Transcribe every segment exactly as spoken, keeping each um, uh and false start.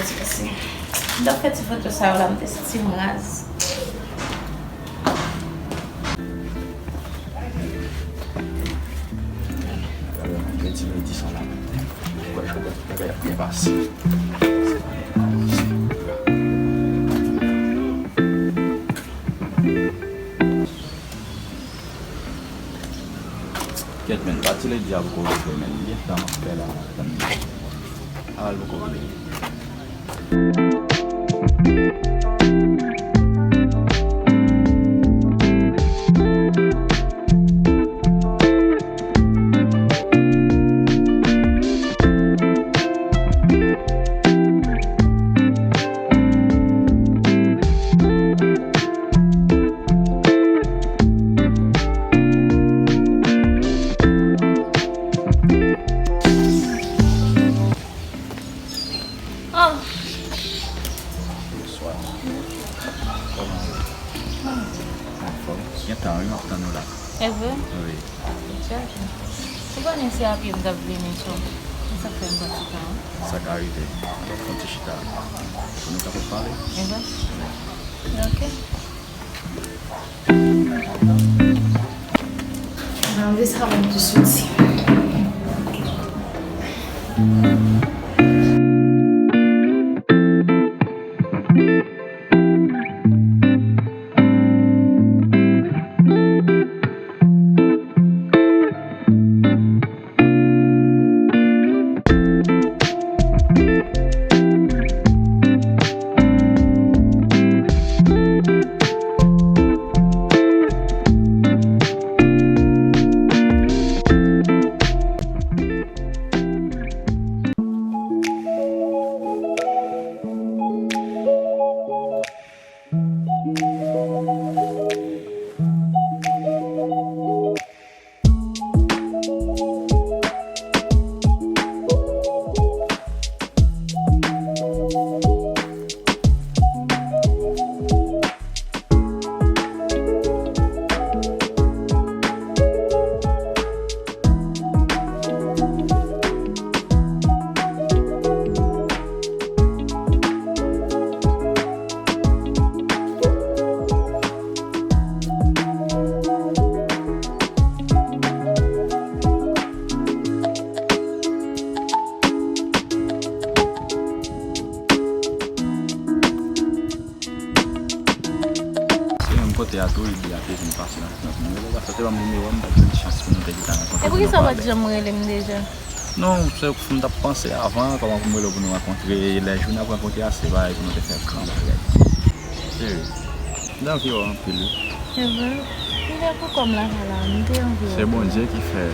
Ti pase. M t ap fè ti foto sa yo la, m te santi m raz. Gen ti midi san la. Mwen kwè jodi a tout bagay ap byen pase. Kèt, men, pati Lady a poko rive, men. Gen tan m ap fè la, m ap tann li. Al poko rive. Oh. Bonswa. Kòman w ye? Anfòm. Gen tan wi m ap tann ou la. E vre? Wi. Ou chèche. Ou konnen se a pye m t ap vini, so. Se sa k fè m pran ti tan an. Sa ka rive. Fè yon ti chita pou nou kapab pale. E vre? Wi. Ok. Ann anlve sa pou m tou soti. Se menm kote a tou, Ruby a te vin pase nan, nan, nan nimewo a, sa te ban m nimewo a, m pa t jwenn chans pou nou te gentan rankontre. E poukisa w pa t janm rele m deja? Non, se m t ap panse avan, kòman pou m rele w pou nou rankontre, lè jou n ap rankontre a, se bagay pou nou te fè gran bagay. Cheri, m te anvi wè w anpil, wi. E vre? M te pou kò m lakay la, m te anvi wè w. Se Bondye ki fè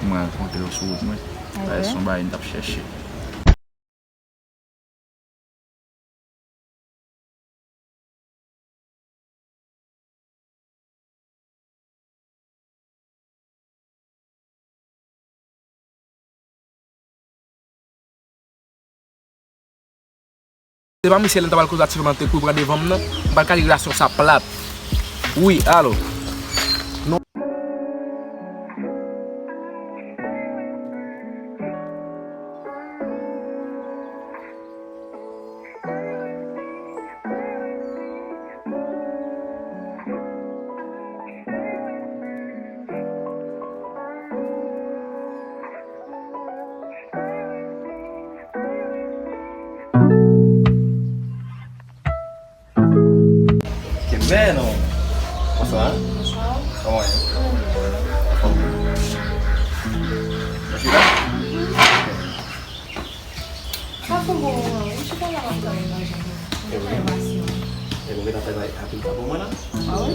mwen rankontre w sou wout mwen. E vre? Bagay se yon bagay m t ap chèche. Se pa misye lè l ta pral koze ak ti fanm nan te kouri pran devan m nan, m pral ka di relasyon sa plat. Wi, alo. Non. Kenbe non. Bonswa. Bonswa. Kòman w ye? Anfòm. Ou chita? Sa fè bon moman wi. M chita la m ap tann manje. M gentan enpasyan. E bon, gentan fè bay apil pa pou mwen la? Ah wi?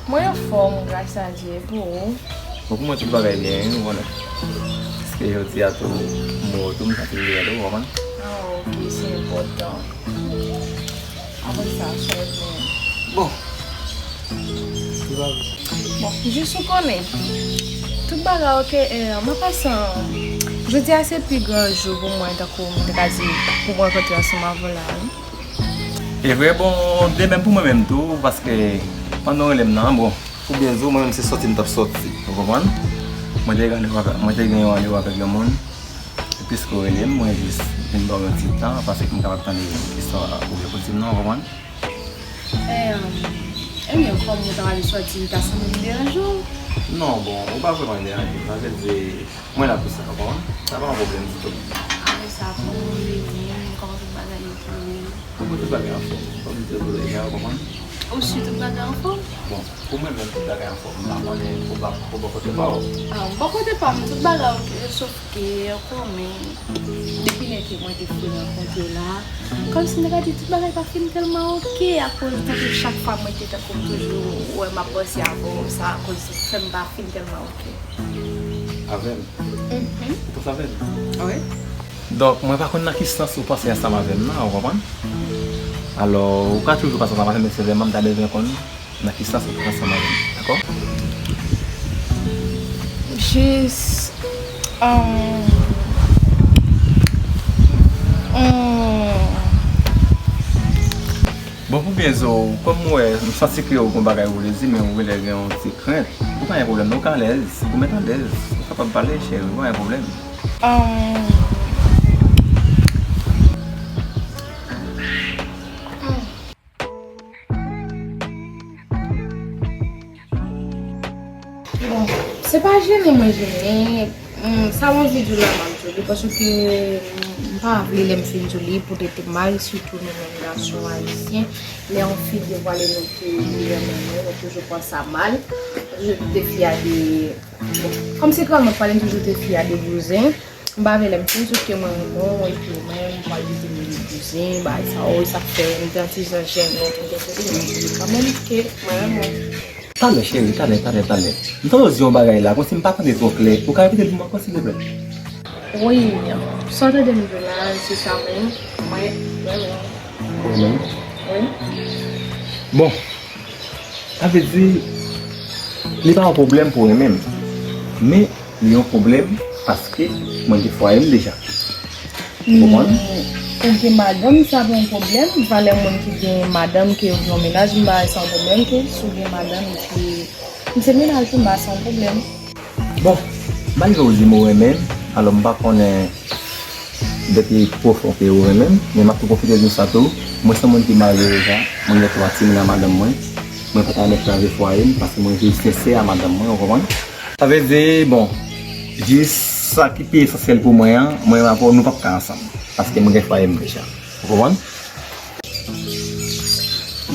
Mwen anfòm, gras a Dye, e pou ou? Bon, pou mwen tout bagay byen wi, ou konnen. Paske jodi a tou, m wè w tou, m santi m byen tou, ou konprann? Ah, ok, se enpòtan. Apre sa, chèf mwen. Bon. Bon, jis ou konnen. Tout bagay ok, e, mwen panse, jodi a se pi gran jou pou mwen, tankou m te ka di, pou mwen rankontre ansanm avè w la, wi. E vre, bon, de menm pou mwen menm tou, paske pandan w rele m nan, bon, pou byen di w, mwen menm se sòti m t ap sòti, ou konprann? Mwen te gen randevou avè, mwen te gen yon randevou avèk yon moun, e piske w rele m, mwen jis Vin ba w yon ti tan, paske pou m kapab tande istwa ou vle konte m nan, w konprann? Em, ebyen, kòm ou ta pral sòti, li ta sanble m deranje w? Non, bon, ou pa vrèman deranje m. Sa vle di, mwen la pou sa, w konprann? Sa pa yon pwoblèm ditou. Apre sa, kòman w ye menm? Kòman tout bagay yo pou ou? Pou mwen, tout bagay anfòm. Kòm m te di w deja, w konprann? Ou si tout bagay anfòm? Bon, pou mwen menm, tout bagay anfòm. M pa konnen pou bò, pou bò kote pa w. Ah, bò kote pa m, tout bagay oke, sòf ke, w konnen, depi lè ke mwen te fin rankontre w la, kòmsi m ta ka di tout bagay pa fin tèlman oke, akoz tankou chak fwa mwen te tankou m toujou wè m ap panse avè w, sa akoz fè m pa fin tèlman oke. Avè m? Mhm. Ou panse avè m? Wi. Donk, mwen pa konn nan ki sans ou panse ansanm avè m nan, ou konprann? Alò, ou ka toujou panse ansanm avè m, men sèlman m ta bezwen konn nan ki sans ou panse ansanm avè m, dakò? Jis, um, um, Bon, pou byen di w, kòm m wè, m santi ke w gen yon bagay ou vle di, men ou genlè gen yon ti krent. Ou pa gen pwoblèm, non, ou ka alèz. Ou mèt alèz. Ou kapab pale, cheri, ou pa gen pwoblèm. Ahn. Bon, se pa jennen mwen jennen. Hmm, sa mwen anvi di w la, m ap di w li, paske m pa vle lè m fin di w li pou trete m mal, sitou nou menm gason ayisyen. Lè yon fi devwale nou ke li renmen nou, nou toujou pran sa mal. Nou toujou trete fi a de, bon, kòm se krèl mwen k pale, nou toujou trete fi a de bouzen. M pa vle lè m fin di w ke mwen renmen w, epi ou menm, ou pral trete m de bouzen, bagay sa yo, sa k fè m te yon ti jan jennen, pou m te soti, men m di w kanmenm ke mwen renmen w. Talè, cheri, talè, talè, talè. M tande w di yon bagay la, kòmsi m pa tande twò klè. Ou ka repete l pou mwen ankò, silvouplè? Wi, sa w tande m di w la, se sa menm. Mwen, mwen, mwen. Ou renmen m? Wi. Bon, sa vle di, li pa yon pwoblèm pou w renmen m. Men, li yon pwoblèm paske mwen gen fwaye m deja. Ou konprann? Ou gen madanm, sa pa yon pwoblèm. Valè moun ki gen madanm, ke yo gen yon mennaj, m pa wè sa yon pwoblèm, ke si w gen madanm, epi m se mennaj ou, m pa wè sa yon pwoblèm. Bon, malgre w di m ou renmen m, alò m pa konnen depi pwofon ke ou renmen m, men m ap tou pwofite di w sa tou. Mwen se yon moun ki marye deja, mwen gen twa timoun a madanm mwen. Mwen pa ta renmen kraze fwaye m, paske mwen viv sensè a madanm mwen, ou konprann? Sa vle di, bon, jis sa ki pi esansyèl pou mwen an, mwen avè w, nou p ap ka ansanm. Paske mwen gen fwaye m deja. Ou konprann?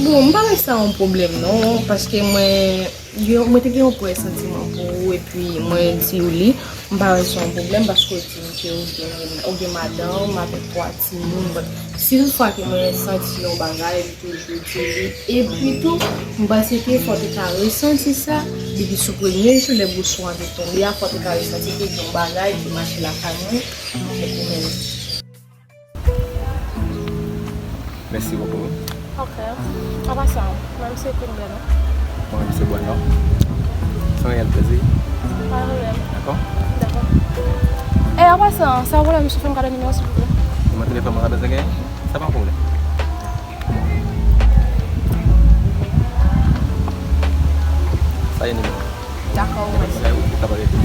Bon, m pa wè sa yon pwoblèm non, paske mwen, gen, mwen te gen yon premye santiman pou ou, epi mwen di w li, m pa wè sa yon pwoblèm, paske w di m ke ou gen, ou gen madanm avèk twa timoun, but si toutfwa ke mwen santi yon bagay, m toujou di li. Epi tou, m panse ke fò w te ka resanti sa depi sou premye jou lè bouchon an te tonbe a, fò w te ka resanti ke gen yon bagay ki mache lakay mwen avèk ou menm. Mèsi bokou. Ok. An pasan, mwen se Queen Beno. Mwen se Beno. Se yon reyèl plezi. Pa gen pwoblèm. Dakò? Dakò. E, an pasan, sa w wè la, misye fè m kado nimewo, silvouplè? Nimewo telefòn mwen ka bezwen genyen? Sa pa yon pwoblèm. Sa ye nimewo. Dakò, mèsi. Dakò. Mèsi.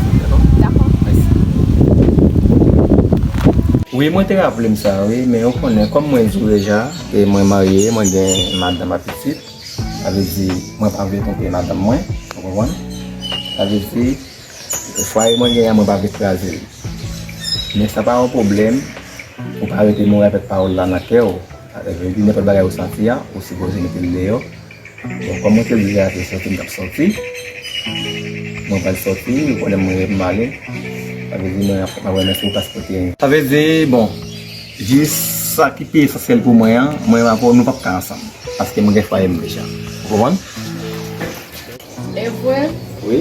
Wi, mwen te raple m sa, wi, men ou konnen, kòm mwen di w deja, ke mwen marye, mwen gen madanm ak pitit, sa vle di, mwen pa vle twonpe madanm mwen, ou konprann? Sa vle di, fwaye mwen genyen an, mwen pa vle kraze l. Men sa pa yon pwoblèm, ou ka rete mouri avèk pawòl la nan kè w. Sa vle di, nenpòt bagay ou santi a, ou sipoze mete l deyò. Bon, kòm mwen te di deja ke sòti m t ap sòti, mwen pral sòti, ou konnen mwen renmen ale. Sa vle di mwen ap, mwen ap remèsye w paske w te. Sa vle di, bon, jis sa ki pi esansyèl pou mwen an, mwen avè w, nou p ap ka ansanm. Paske mwen gen fwaye m deja. Ou konprann? E vre? Wi.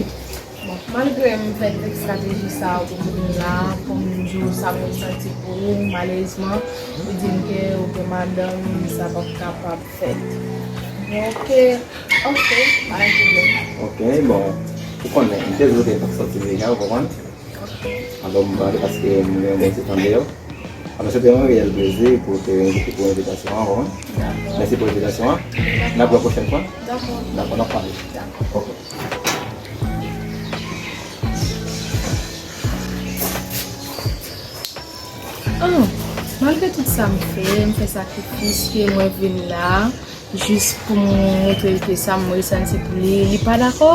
Bon, malgre m fè tout estrateji sa yo pou m vin la, pou m di w sa mwen santi pou ou, malerezman, ou di m ke ou gen madanm, sa p ap kapab fèt. Bon, ok, ok, pa gen pwoblèm. Ok, bon, ou konnen, m te di w ke m t ap sòti deja, ou konprann? Ok. Alò, m prale paske m gen yon bon ti tan deyò. Alò, se te yon reyèl plezi pou te envite pou envitasyon an, ou konprann? Dakò. Mèsi pou envitasyon an. Dakò. N ap wè pwochèn fwa. Dakò. Dakò, n ap pale. Dakò. Ok. Ah, m al Malgre tout sa m fè, m fè sakrifis, ke mwen vin la, jis pou m montre l ke sa m resanti pou li, li pa dakò.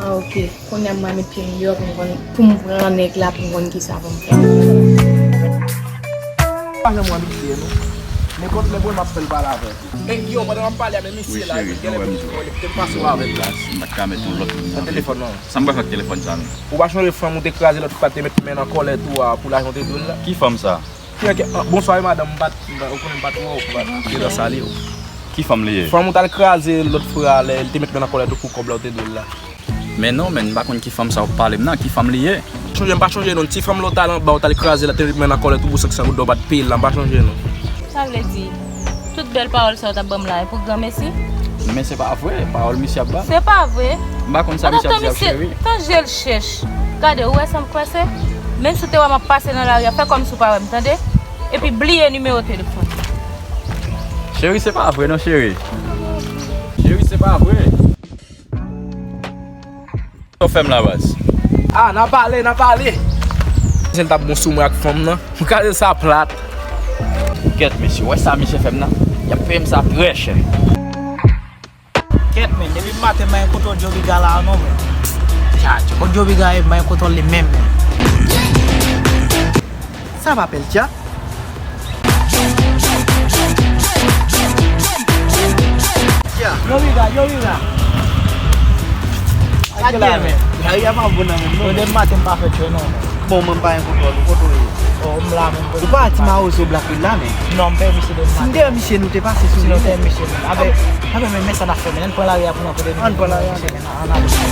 Ah, ok. Kounye a m pral met pye m deyò pou m konn, pou m pran nèg la, pou m konn kisa pou m fè. Pa janm wè misye, non. Nenpòt lè, mwen, m ap fè l pale avè l. Men, yo, pandan m ap pale a, men misye la, gen lè pou m pase w avè l la. M pa t ka met yon lòt moun nan telefòn, non. Sa m pral fè ak telefòn sa, menm? Ou pa chonje fanm ou te kraze lòt fwa, te met men nan kòlèt ou a, pou lajan w te dwe l la? Ki fanm sa? Ki anke, ah, bonswa, wi, madanm, m pa t, m pa, ou konnen m pa t wè w, m pa t gen tan salye w. Ki fanm li ye? Fanm ou t al kraze lòt fwa a, lè l te met men nan kòlèt ou pou kòb la ou te dwe l la. Men non, men m pa konn ki fanm sa w ap pale m nan, ki fanm li ye? Chonje, m pa chonje non, ti fanm lòt al anba, ou t al kraze la, te met men nan kòlèt ou pou senk san goud, ou pa t peye l la, m pa chonje non. Sa vle di, tout bèl pawòl sa yo t ap ban m la, e pou granmesi? Men se pa vre, pawòl misye ap ban m. Se pa vre? M pa konn sa misye ap di a, cheri. Tan je l chèch. Gade, ou wè sa m kwè se? Menm si w te wè m ap pase nan lari a, fè kòmsi w pa wè m, tande? Epi bliye nimewo telefòn. Cheri, se pa vre non, cheri. Cheri, se pa vre. Sa w fè m la, baz? Ah, n a pale, n a pale. Si l t ap bon sou mwen ak fanm nan, m kraze sa plat. Kèt, mesye, w wè sa misye fè m nan? Y ap peye m sa trè chè. Kèt, men, depi maten m pa gen kontwòl Joviga la, non, men. Tcha, tcha, kot Joviga ye, m pa gen kontwòl li menm, men. Sa pa pèl, tcha. Yo, Riga, yo, Riga. Sa k gen la, men? Lari a pa bon nan menm, non. Yo, depi maten m pa fè tchwe, non. Bon, mwen pa gen kontwòl ou, kote w ye? Oh, m la menm. Ou pa ti mawozo Black Wheel la, men? Non, m pè misye depi maten. Si m te wè misye, nou te pase sou li. Si nou te wè misye, men. Abe, abe, men, men sa n ap fè, men. Ann pran lari a pou nou, kote nou. Ann pran lari a. Misye, men, ann ale.